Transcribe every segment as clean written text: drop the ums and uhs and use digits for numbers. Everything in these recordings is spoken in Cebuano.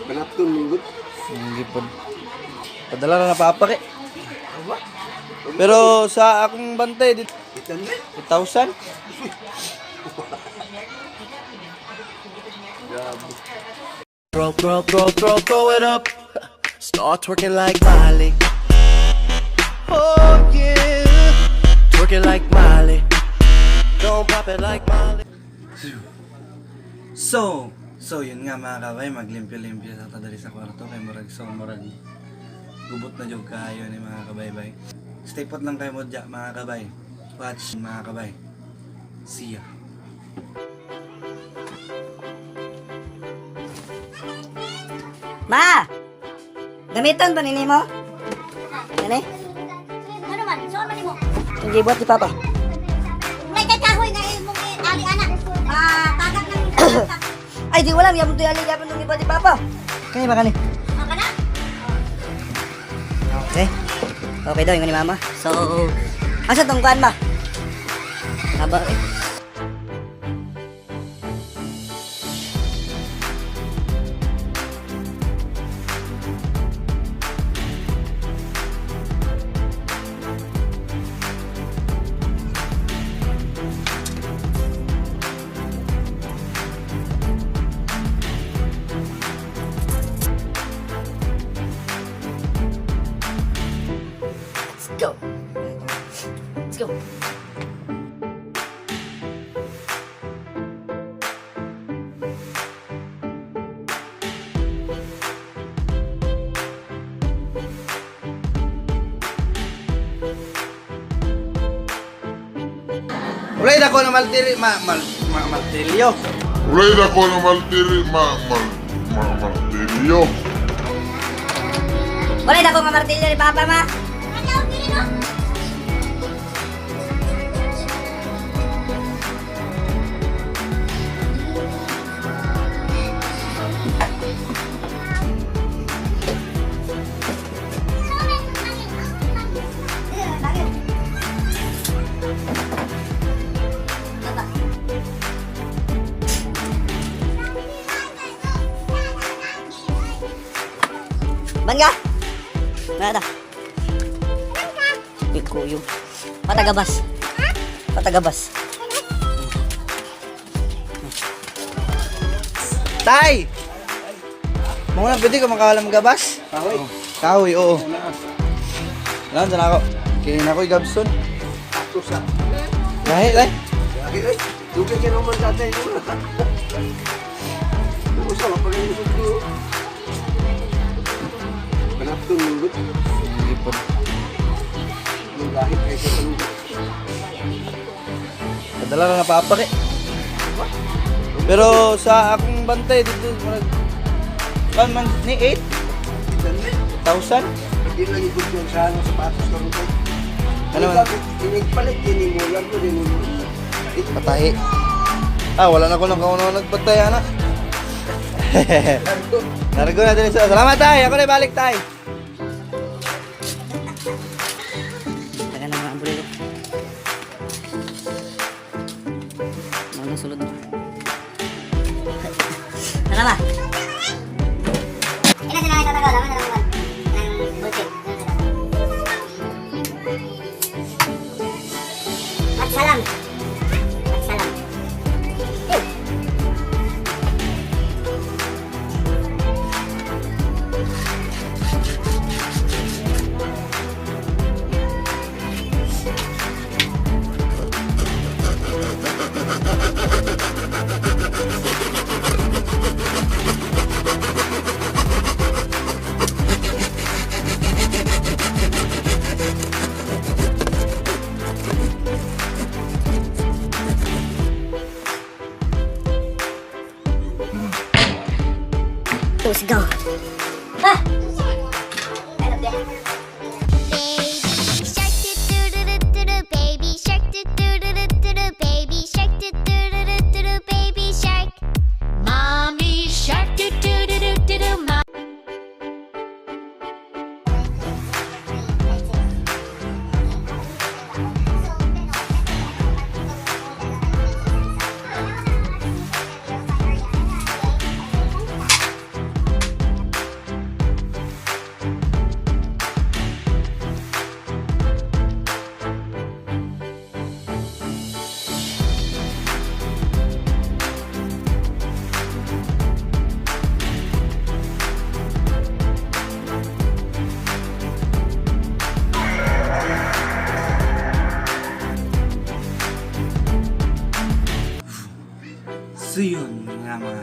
Panapton minggut. Hindi po. Padala na napapaki. Pero sa akong bantay, dito, 800? 8,000. Throw, throw, throw, throw, throw it up. Start twerking like Miley. Oh yeah. Twerking like Miley. Don't pop it like Miley. So, yun nga mga kabay, maglimpyo-limpyo sa tadali sa kwarto kay murag so murag gubot na jud kayo ni mga kabaybay. Stay put lang kayo mo dya, mga kabay. Watch mga kabay. See ya. Ma! Gamiton ba nini mo? Gani? Ano man? Saan man mo? Ang gibuhat ni Papa. May kay kahoy nga imong ali anak. Ah, tagak ng Ay, di wala. Yapon to yali. Yapon itong gibuhat ni Papa. Kani ba kani? Ah, kana? Okay. Okay daw, yung ni Mama. So, asa tong kuan ma? Aba, eh. Let's go. Let's go. Ulay dako na maltiri ma, mal, ma, martilyo. Ulay na ko na maltiri ma mal ma martilyo. Wala na akong martilyo ni Papa, ma. Ano diri no? Bangga! Nada. Ikuyo. Patagabas. Patagabas. Tay! Mga na, pwede ka makawalam gabas? Kahoy. Oh, kahoy, oo. Alam, dyan ako. Kinin ako, Gabson. Ato sa. Lahi, lahi. Lagi ay. Dugay ka naman tatay mo. Usa pa pag isod ko. Panapton minggut. Hindi po. Yung lahit kay sa talugo. Padala na napapaki. Pero sa akong bantay dito, murag kan man ni 8,000. 800? Hindi lang ikot yung sa ano, sapatos na rin. Ano man? Inigpalit din mo lang ko din mo. Patahi. Ah, wala na ko nang kauno nagpatay ana. Nargo na din sa. Salamat tay, ako na balik tay. Taga na mga bulilo. Mga sulod. Tara ba? Ina sila nga tatago, laman na lang ng bullshit. At salam. At salam. Let's go. Ah! I love that. Baby shark do do do do do do baby shark do do do do do do baby shark do do do do do do baby shark. Mommy shark do do do do do do.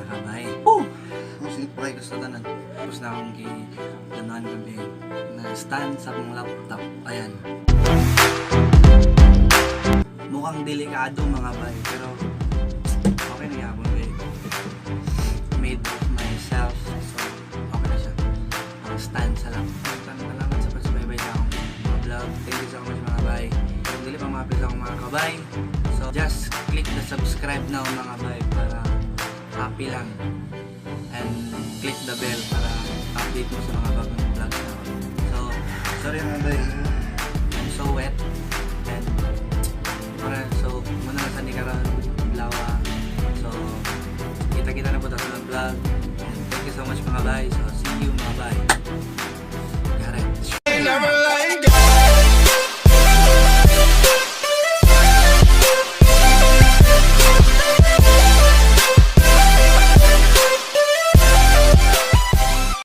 kabay. Oh! Musinit pa kayo gusto tanan. Tapos na akong gidanuan gabi na stand sa akong laptop. Ayan. Mukhang delikado, mga bay, pero okay na yapon kay made of myself. So, okay na siya. Ang stand sa laptop. Salamat sa pagsubaybay sa akong mga vlog. Thank you so much, mga bay. Kung dili pa mga sa akong mga kabay, so just click the subscribe now, mga bay, para happy lang. And click the bell para update mo sa mga bagong vlog na ako. So, sorry, mga bay. I'm so wet. And para so muna na sa ni karon lawa. So kita-kita na po tayo sa vlog. And thank you so much, mga bay. So see you, mga bay.